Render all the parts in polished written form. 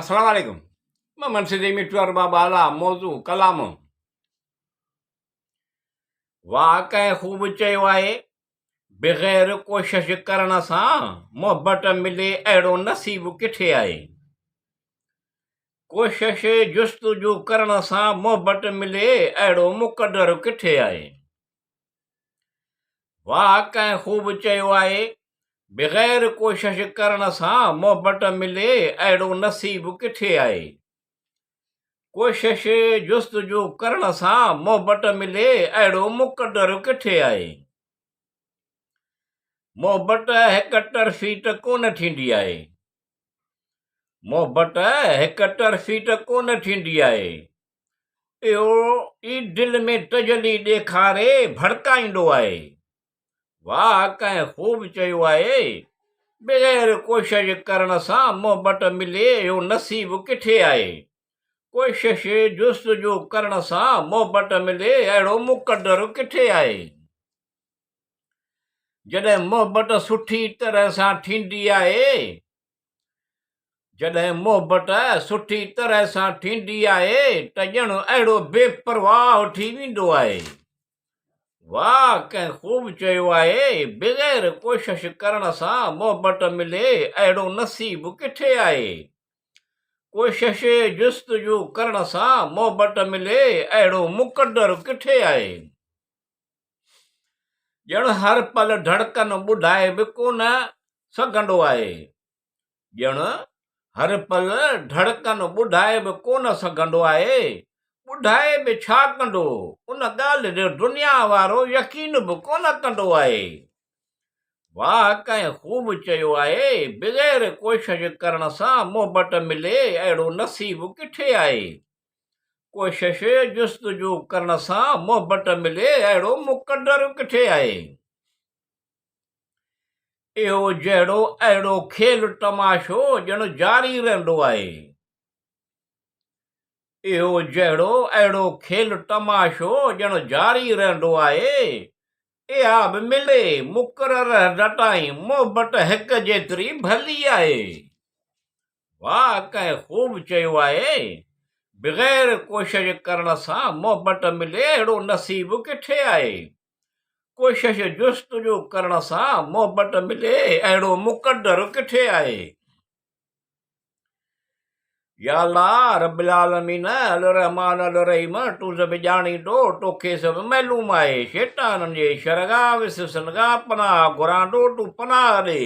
السلام عليڪم محمد سيدي مٺو ارباب اعليٰ موضوع ڪلام واهه ڪنهن خوب چيو آهي بغير ڪوشش ڪرڻ سان محبت ملي اهڙو نصيب ڪٿي آهي ڪوشش جستجو ڪرڻ سان محبت ملي اهڙو مقدر ڪٿي آهي واهه ڪنهن خوب چيو آهي، بغير ڪوشش ڪرڻ سان محبت ملي اهڙو نصيب ڪٿي آهي. ڪوشش جستجو ڪرڻ سان محبت ملي اهڙو مقدر ڪٿي آهي. محبت هڪ طرفي ته ڪونه ٿيندي آهي. محبت هڪ طرفي ته ڪونه ٿيندي آهي. اهو ئي دل ۾ تجلي ڏيکاري ڀڙڪائيندو آهي. واهه ڪنهن خوب چيو آهي، بغير ڪوشش ڪرڻ سان محبت ملي اهو نصيب ڪٿي آهي. ڪوشش جستجو ڪرڻ سان محبت ملي اهڙو مقدر ڪٿي آهي. جڏهن محبت سٺي طرح سان ٿيندي آهي جڏهن محبت سٺي طرح سان ٿيندي آهي ته ڄڻ اهڙو بي پرواهه ٿي ويندو آهي. واهه ڪنهن خوب چيو آهي، بغير ڪوشش ڪرڻ سان محبت ملي اهڙو نصيب ڪٿي آهي. ڪوشش جستجو ڪرڻ سان محبت ملي اهڙو مقدر ڪٿي آهي. ڄڻ هر پل ڌڙڪن ٻڌائي به ڪونه سگهندو آهي. ڄڻ هر پل ڌڙڪن ٻڌائي به ڪونه سگهندو آهي. ٻڌائي به ڇا ڪندو، ان ڳالهه جو دنيا وارو يقين به ڪونه ڪندو آهي. واهه ڪنهن خوب چيو آهي، بغير ڪوشش ڪرڻ سان محبت ملي اهڙو نصيب ڪٿي آهي. ڪوشش جستجو ڪرڻ سان محبت ملي اهڙو مقدر ڪٿي آهي. اهو جهڙو اهڙو کيل تماشو ڄڻ جاري رهندو آهي. اهو جهڙو اهڙو کيل تماشو ڄڻ جاري رهندو آهي. اها به ملي مقرر حد تائين محبت هڪ جيتري ڀلي آهي. واهه ڪنهن خوب چيو آهي، بغير ڪوشش ڪرڻ سان محبت ملي اهڙو نصيب ڪٿي آهي. ڪوشش جستجو ڪرڻ سان محبت ملي اهڙو مقدر ڪٿي آهي. يا الله رب العالمين الرحمٰن الرحيم تون سڀ ڄاڻين ٿو توکي سڀ معلوم آهي شيطانن جي شر کان وسوسن کان پناهه گهران ٿو تون پناهه ڏي.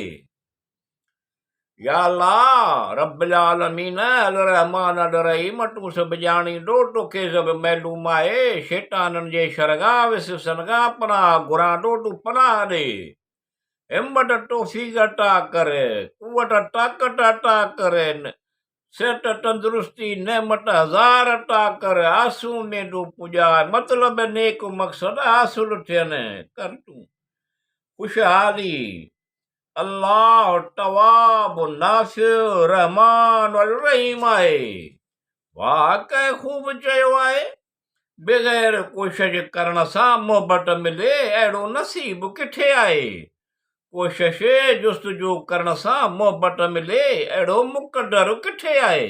يا الله! رب العالمين، الرحمٰن الرحيم، تون سڀ ڄاڻين ٿو، توکي سڀ معلوم آهي، شيطانن جي شر کان، وسوسن کان پناهه گهران ٿو، تون پناهه ڏي. همت توفيق عطا ڪر، قوت طاقت عطا ڪر، صحت تندرستي نعمت هزار عطا ڪر، آسون اميدون پڄاء، مطلب نيڪ مقصد حاصل ٿين، ڪر تون خوشحالي. الله التواب الناصر الرحمان الرحيم آهي. واهه ڪنهن خوب چيو آهي. بغير ڪوشش ڪرڻ سان محبت ملي اهڙو نصيب ڪٿي آهي. ڪوشش جستجو ڪرڻ سان محبت ملي اهڙو مقدر ڪٿي آهي.